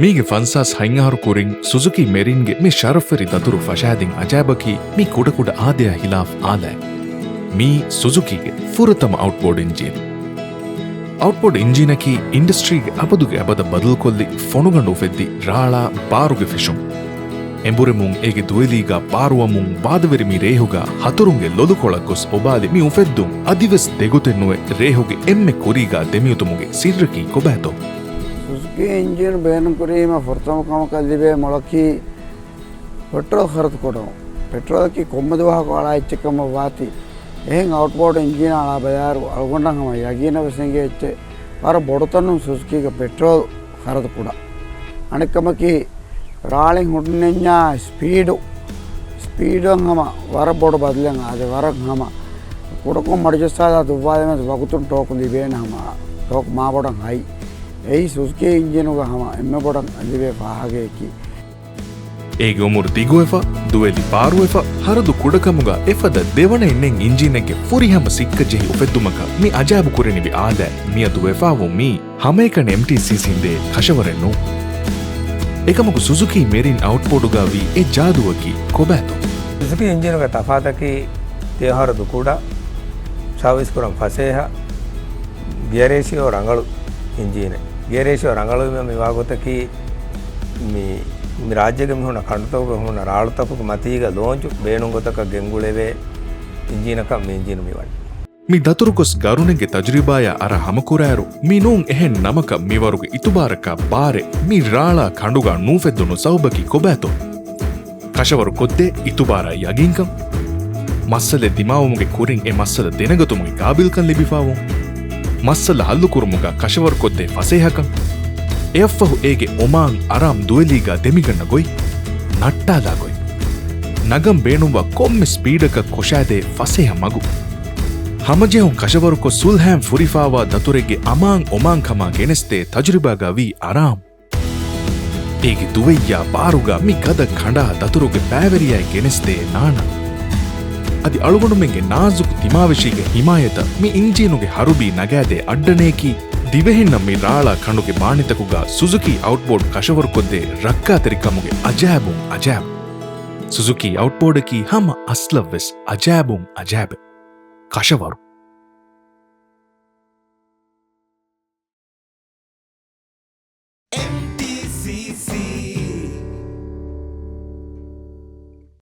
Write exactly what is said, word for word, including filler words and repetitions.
މީގެ ފަންސާސް ހަތް އަހަރު ކުރިން ސުޒުކީ މެރިންގެ މި ޝަރަފްވެރި ދަތުރު ފަށާދިން އަޖާބަކީ މި ކުޑަކުޑަ އާދަޔާ ހިލާފް އާލާތް. މީ ސުޒުކީގެ ފުރަތަމަ އައުޓްބޯޑް އިންޖީން. އައުޓްބޯޑް އިންޖީނަކީ އިންޑަސްޓްރީގެ އަބަދުގެ އަބަދަށް ބަދަލުކޮށްލި ފޮނުގަނޑު އުފެއްދި ރާޅާ ބާރުގެ ފެށުން. އެނބުރެމުން އޭގެ ދުވެލީގަ ބާރުވަމުން ވާދަވެރި މި ރޭހުގަ ހަތުރުންގެ ލޮލުކޮޅަށް ގޮސް އޮބާލި މި އުފެއްދުން އަދިވެސް ދެގޮތެއް ނުވެ ރޭހުގެ އެންމެ ކުރީގަ ދެމިއުތުމުގެ ސިއްރަކީ ކޮބާތޯ؟ ސުޒުކީ އިންޖީނު ބޭނުންކުރީމަ ފުރަތަމަ ކަމަކަށް ލިބޭ މޮޅަކީ ޕެޓްރޯލް ޚަރަދު ކުޑަވުން. ޕެޓްރޯލަކީ ކޮންމެ ދުވަހަކު އަޅާ އެއްޗެއް ކަމަށް ވާތީ. އެހެން އައުޓްބޯޑް އިންޖީނާ އަޅާ ބަޔާރު އަޅުގަނޑަށް ހަމަ ޔަގީނަށް ވެސް އެނގޭ އެއްޗެއް ވަރަށް ބޮޑު ތަނުން ސުޒުކީގެ ޕެޓްރޯލް ޚަރަދު ކުޑަ. އަނެއް ކަމަކީ، ރާޅިން ހުންނެންޏާ ސްޕީޑު، ސްޕީޑުން ހަމަ ވަރަށް ބޮޑު ބަދަލެއް އާދެ، ވަރަށް ހަމަ ކުޑަކޮށް މަޑުޖައްސާލާ ދުއްވާލެމެން ވަގުތުން ޓޯކް ލިބޭނެ ހަމަ، ޓޯކް މާބޮޑަށް ހައި. އެއީ ސުޒުކީ އިންޖީނުގަ ހަމަ އެންމެ ބޮޑަށް ލިބޭ ފާހަގައަކީ. އޭގެ އުމުރު ދިގުވެފަ، ދުވެލި ބާރުވެފަ، ހަރަދު ކުޑަކަމުގަ އެފަދަ ދެވަނައެއް ނެތް އިންޖީނެއްގެ ފުރިހަމަ ސިއްކަ ޖެހި އުފެއްދުމަކަށް މި އަޖާބު ކުރެނިވި އާލާތް މިއަދު ވެފާވުން މީ ހަމައެކަނި އެމްޓީސީސީން ދޭ ކަށަވަރެއް ނޫން. އެކަމަކު ސުޒުކީ މެރިން އައުޓްބޯޑުގަ ވީ އެ ޖާދޫއަކީ ކޮބާތޯ؟ ސުޒުކީ އިންޖީނުގެ ތަފާތަކީ ތިޔަ ހަރަދު ކުޑަ، ސާވިސް ކުރަން ފަސޭހަ، ގިޔަރ ރޭޝިއޯ ރަނގަޅު އިންޖީނެއް. ގިޔަރ ރޭޝިއޯ ރަނގަޅުވީމަ މިވާ ގޮތަކީ މި، މި ރާއްޖޭގެ މި ހުންނަ ކަނޑުތަކުގަ ހުންނަ ރާޅުތަކުގެ މަތީގަ ލޯންޗު ބޭނުން ގޮތަކަށް ގެންގުޅެވޭ އިންޖީނަކަށް މި އިންޖީނު މިވަނީ. މި ދަތުރުކޮށް ގަރުނެއްގެ ތަޖުރިބާޔާ އަރާ ހަމަކުރާއިރު، މި ނޫން އެހެން ނަމަކަށް މިވަރުގެ އިތުބާރަކާ ބާރެއް މި ރާޅާ ކަނޑުގަ ނޫފެއްދުނު ސަބަބަކީ ކޮބާތޯ؟ ކަށަވަރު ކޮށްދޭ އިތުބާރާ ޔަގީންކަން، މައްސަލައެއް ދިމާވުމުގެ ކުރިން އެ މައްސަލަ ދެނެގަތުމުގެ ގާބިލްކަން ލިބިފާވުން، މައްސަލަ ހައްލުކުރުމުގަ ކަށަވަރުކޮށްދޭ ފަސޭހަކަން، އެއަށްފަހު އޭގެ އޮމާން އަރާމް ދުވެލީގަ ދެމިގަންނަ ގޮތް، ނައްޓާލާ ގޮތް، ނަގަން ބޭނުންވާ ކޮންމެ ސްޕީޑަކަށް ކޮށާދޭ ފަސޭހަ މަގު، ހަމަޖެހުން ކަށަވަރުކޮށް ސުލްހައިން ފުރިފާވާ ދަތުރެއްގެ އަމާން އޮމާންކަމާ ގެނެސްދޭ ތަޖުރިބާގަ ވީ އަރާމް. އޭގެ ދުވެއްޔާ ބާރުގަ މި ގަދަ ކަނޑާ ދަތުރުގެ ބައިވެރިޔާއެއް ގެނެސްދޭ ނާނަ. އަދި އަޅުގަނޑުމެންގެ ނާޒުކު ތިމާވެށީގެ ހިމާޔަތަށް މި އިންޖީނުގެ ހަރުބީ ނަގާދޭ އައްޑަނައަކީ، ދިވެހިންނަށް މި ރާޅާ ކަނޑުގެ ބާނިތަކުގަ ސުޒުކީ އައުޓްބޯޑް ކަށަވަރުކޮށްދޭ ރައްކާތެރިކަމުގެ އަޖާއިބުން އަޖާއިބު. ސުޒުކީ އައުޓްބޯޑަކީ ހަމަ އަސްލަށްވެސް އަޖާއިބުން އަޖާއިބެއް. ކަށަވަރު.